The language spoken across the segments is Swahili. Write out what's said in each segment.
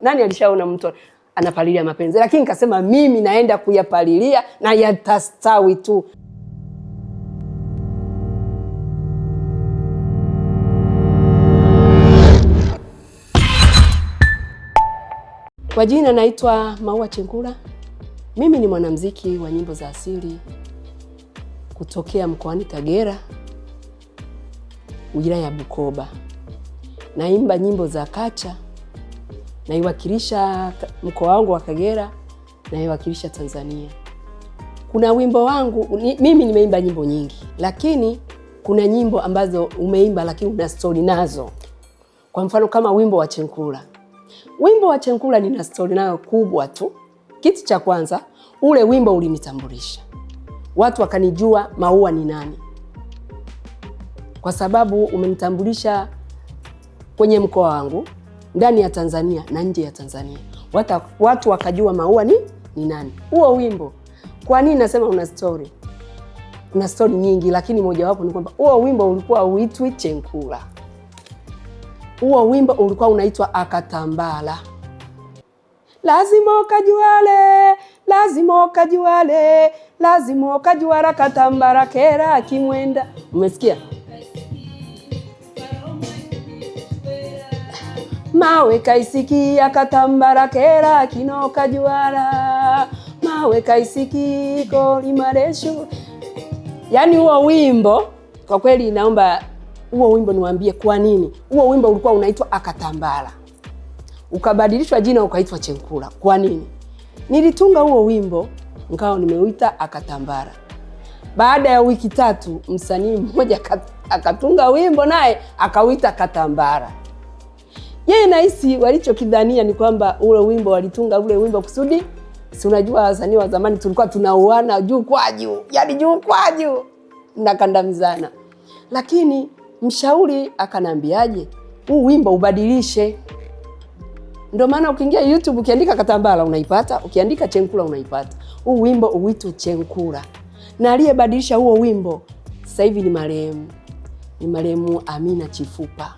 Nani alishaona mtu anapalilia mapenzi? Lakini nikasema mimi naenda kuyapalilia na yatastawi tu. Kwa jina naitwa Maua Chengula. Mimi ni mwanamuziki wa nyimbo za asili kutokea mkoani Kagera, wilaya ya Bukoba. Naimba nyimbo za kacha, naiwakilisha mkoa wangu wa Kagera, naiwakilisha Tanzania. Kuna wimbo wangu mimi nimeimba nyimbo nyingi, lakini kuna nyimbo ambazo umeimba lakini una story nazo. Kwa mfano kama wimbo wa Chenkula. Wimbo wa Chenkula nina story nayo kubwa tu. Kitu cha kwanza, ule wimbo ulinitambulisha. Watu wakanijua Maua ni nani. Kwa sababu umenitambulisha kwenye mkoa wangu, ndani ya Tanzania na nje ya Tanzania. Watu wakajua Maua ni nani. Huo wimbo, kwa nini nasema una story? Kuna story nyingi, lakini mojawapo ni kwamba huo wimbo ulikuwa uitwi Chenkula. Huo wimbo ulikuwa unaitwa Akatambala. Lazima ukajuale, lazima ukajuale, lazima ukajuara katambara kera kimwenda. Umesikia? Mawe kaisikia katambara kera kino kajuara, mawe kaisiki kolimareshu. Yaani huo wimbo kwa kweli, naomba huo wimbo niwaambie kwa nini huo wimbo ulikuwa unaitwa Akatambala ukabadilishwa jina ukaitwa Chenkula. Kwa nini? Nilitunga huo wimbo nikawa nimeuita Akatambara. Baada ya wiki tatu msanii mmoja akatunga wimbo naye akauita Katambara. Yeye nahisi walichokidhania ni kwamba ule wimbo walitunga ule wimbo kusudi, si unajua wasanii wa zamani tulikuwa tunauana juu kwa juu, yaani juu kwa juu nakandamizana. Lakini mshauri akanambiaje, huu wimbo ubadilishe. Ndio maana ukiingia YouTube ukiandika Katambala unaipata, ukiandika Chenkula unaipata. Huu wimbo uitwe Chenkula. Na aliyebadilisha huo wimbo sasa hivi ni marehemu. Ni marehemu Amina Chifupa.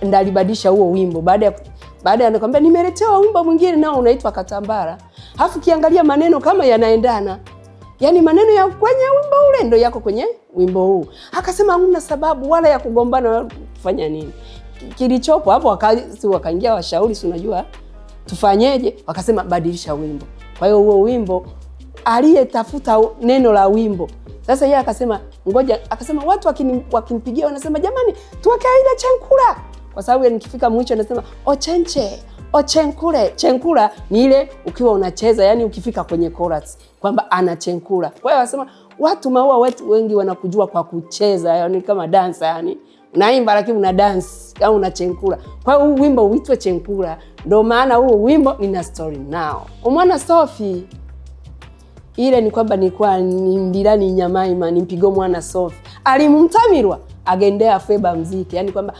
Ndiye alibadilisha huo wimbo baada ya anakuambia nimeletewa wimbo mwingine nao unaitwa Katambala. Alafu kiangalia maneno kama yanaendana. Yaani maneno ya kwenye wimbo ule ndio yako kwenye wimbo huu. Akasema huna sababu wala ya kugombana wala kufanya nini. Kilichopo hapo wakaingia washauri, si unajua tufanyeje? Wakasema badilisha wimbo. Kwa hiyo huo wimbo aliyetafuta neno la wimbo. Sasa yeye akasema ngoja, akasema watu wakinipigia wanasema jamani tuweke ile Chenkula. Kwa sababu nikifika mwisho anasema ochenche, ochenkule. Chenkula ni ile ukiwa unacheza, yani ukifika kwenye chorus kwamba ana chenkula. Kwa hiyo anasema watu Maua wetu wengi wanakujua kwa kucheza, yani kama dancer, yani unaimba lakini una dance au una chenkula. Kwa hiyo huu wimbo uitwe Chenkula. Ndio maana huu wimbo nina story nao. Umwana Sophie ile ni kwamba nilikuwa nimbilani nyamaima nimpigo mwana Sophie. Alimtamirwa agendea feba mziki, yani kwamba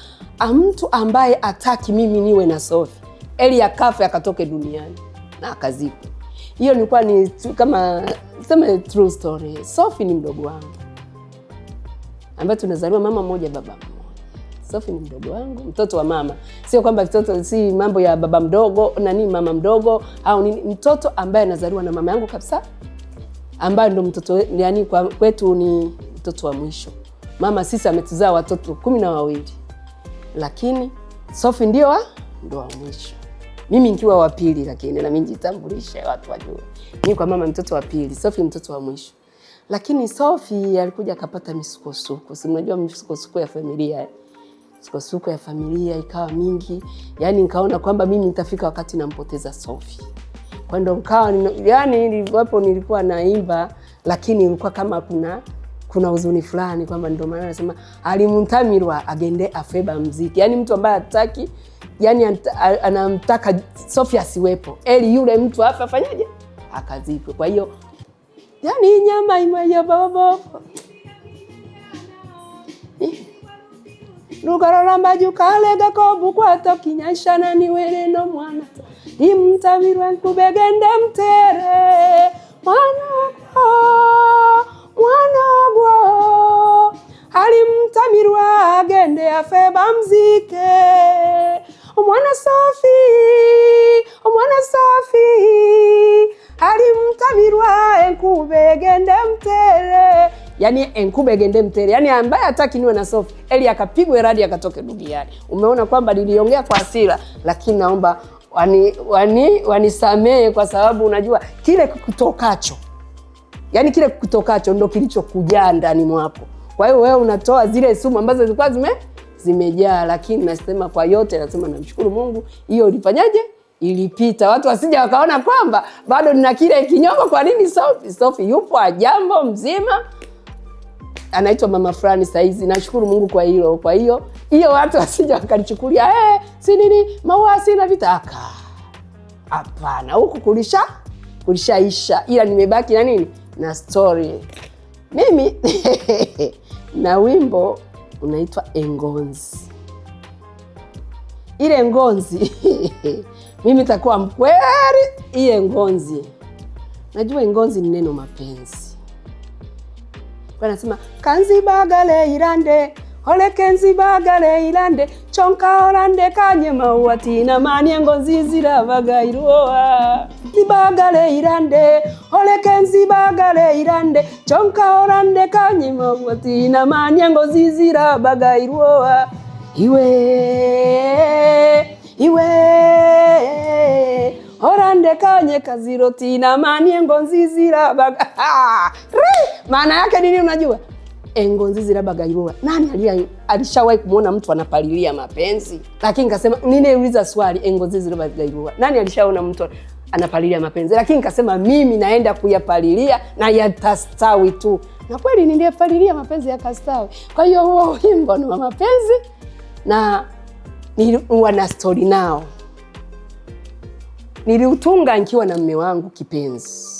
mtu ambaye ataki mimi niwe na Sophie eli akafe akatoke duniani na akazikwe. Hiyo nilikuwa ni kama sema true story. Sophie ni mdogo wangu ambaye tunazaliwa mama mmoja baba mmoja. Sophie ni mdogo wangu, mtoto wa mama. Sio kwamba mtoto, si mambo ya baba mdogo na nini mama mdogo au nini, mtoto ambaye anazaliwa na mama yangu kabisa, ambaye ndo mtoto, yani kwa kwetu ni mtoto wa mwisho. Mama sisi ametuzaa watoto 12. Lakini Sophie ndio wa mwisho. Mimi nikiwa wa pili, lakini na mimi nijitambulishe watu wajue. Mimi kwa mama mtoto wa pili, Sophie mtoto wa mwisho. Lakini Sophie alikuja akapata misukosuko. Si mnajua misukosuko ya familia. Misukosuko ya familia ikawa mingi. Yaani nikaona kwamba mimi nitafika wakati nampoteza Sophie. Kwa hiyo nikawa yani hapo nilikuwa naimba lakini ilikuwa kama kuna huzuni fulani kwamba ndio maana nasema alimtamirwa agende afeba mziki. Yaani mtu ambaye hataki, yani anamtaka Sophie asiwepo. Eli yule mtu afa afanyaje? Akazikwe. Kwa hiyo yani nyama imayo bobo. Lugaroramba jukalega kobukwato kinyashana niwere no mwana. Imtamirwa nkubegende mtere. Mwana mwana gwo alimtamirwa agende afeba mzike. Mwana Yani enkube gende mtere, yani ambaye hataki niwe na Sophie eli akapigwe radi akatoke duniani. Umeona kwamba niliongea kwa hasira, lakini naomba wanisamee kwa sababu unajua kile kutokacho, yani kile kutokacho ndo kilichokujaa ndani mwako. Kwa hiyo wewe unatoa zile sumu ambazo zilikuwa zimejaa, lakini nasema kwa yote, nasema namshukuru Mungu, hiyo ilifanyaje? Ilipita. Watu wasija wakaona kwamba bado nina kile kinyongo. Kwa nini Sophie? Sophie yupo ajambo mzima, anaitwa mama fulani saizi. Nashukuru Mungu kwa hilo. Kwa hiyo hiyo watu wasija wakalichukulia si nini maua sina vita aka, hapana, huku kulishaisha, ila nimebaki na nini na story mimi na wimbo unaitwa Engonzi. Ile ngonzi mimi takuwa mkweli, ile ngonzi, najua ngonzi ni neno mapenzi. Kwa nasema kanzi bagale irande ole kenzi bagale irande chonka orande kanye maua tina mani ngonzi zirabagairoa zibagale irande ole kenzi bagale irande chonka orande kanye maua tina mani ngonzi zirabagairoa iwe iwe orande kanye kaziro tina mani ngonzi zirabaga. Maana yake nini? Unajua engonzi zirabagairoa. Nani alishawahi kumuona mtu anapalilia mapenzi? Lakini nikasema nineuliza swali, engonzi zirabagairoa, nani alishaona mtu anapalilia mapenzi? Lakini nikasema mimi naenda kuyapalilia na yatastawi tu, na kweli niliyapalilia mapenzi yakastawi. Kwa hiyo huo wimbo ni wa mapenzi na nilikuwa na story nao. Niliutunga nikiwa na mume wangu kipenzi.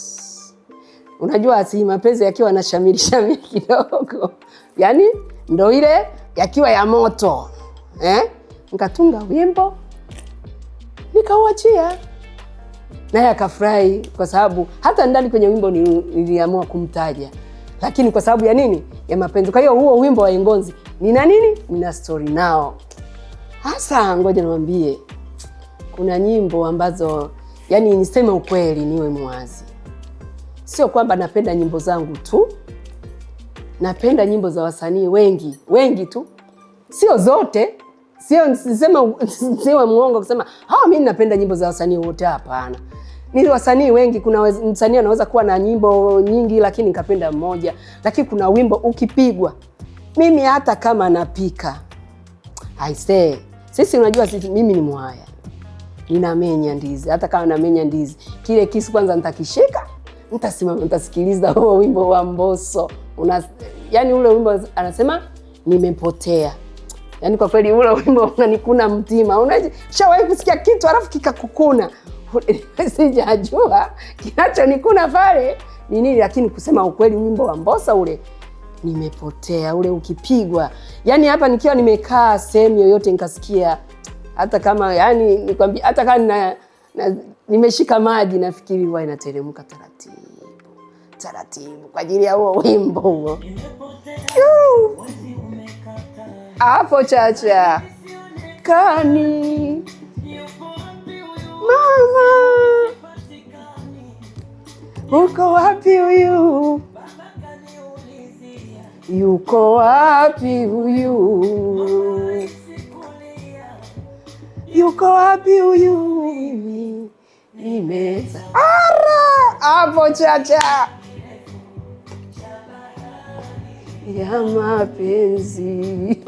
Unajua si mapenzi yakiwa na shamiri shamiri kidogo, yani ndo ile yakiwa ya moto Nikatunga wimbo nikauachia, naye akafurahi, kwa sababu hata ndani kwenye wimbo niliamua kumtaja, lakini kwa sababu ya nini? Ya mapenzi. Kwa hiyo huo wimbo wa Engonzi nina nini? Nina story nao. Hasa ngoja niwaambie, kuna nyimbo ambazo yani niseme ukweli, niwe mwazi, sio kwamba napenda nyimbo zangu tu, napenda nyimbo za wasanii wengi wengi tu, sio zote. Sio nisiwe muongo kusema mimi napenda nyimbo za wasanii wote, hapana. Ni wasanii wengi. Kuna msanii anaweza kuwa na nyimbo nyingi lakini nikapenda mmoja, lakini kuna wimbo ukipigwa, mimi hata kama napika, I say, sisi unajua sisi, mimi ni Mwaya, ninamenya ndizi. Hata kama namenya ndizi, kile kisu kwanza nitakishika, nitasimama, nitasikiliza huo wimbo wa Mbosso. Yani ule wimbo anasema nimepotea. Yani kwa kweli ule wimbo unanikuna mtima. Unashawahi kusikia kitu alafu kikakukuna? Sijajua kinachonikuna pale ni nini, lakini kusema ukweli wimbo wa Mbosso ule nimepotea, ule ukipigwa, yani hapa nikiwa nimekaa sehemu yoyote nikasikia, hata kama yani nikwambia, hata kama nimeshika maji, nafikiri huwa inateremka taratibu taratibu kwa ajili ya huo wimbo huo. Hapo chacha kani mama, uko wapi huyu? Yuko wapi huyu? Yuko wapi huyu? Mimi nimeza ara hapo chacha ya mapenzi.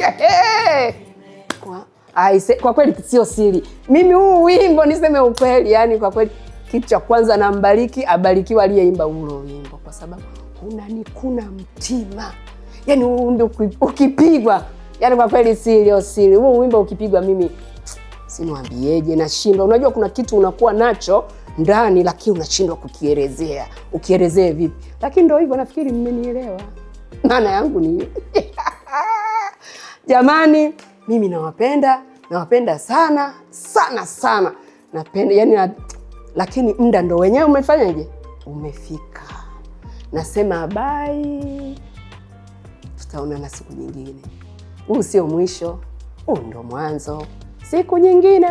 Kwa kweli sio siri, mimi huu wimbo niseme ukweli, yani kwa kweli kitu cha kwanza nambariki, abarikiwa aliyeimba huo wimbo, kwa sababu unanikuna mtima. Yani huu wimbo ukipigwa, yani kwa kweli sio siri, huu wimbo ukipigwa mimi siniambieje, nashindwa. Unajua kuna kitu unakuwa nacho ndani lakini unashindwa kukielezea, ukielezee vipi? Lakini ndio hivyo, nafikiri mmenielewa maana yangu ni jamani, mimi nawapenda, nawapenda sana sana sana, napenda yani, lakini muda ndo wenyewe umefanyaje, umefika. Nasema bye, tutaonana siku nyingine. Huu sio mwisho, huu ndo mwanzo. Siku nyingine.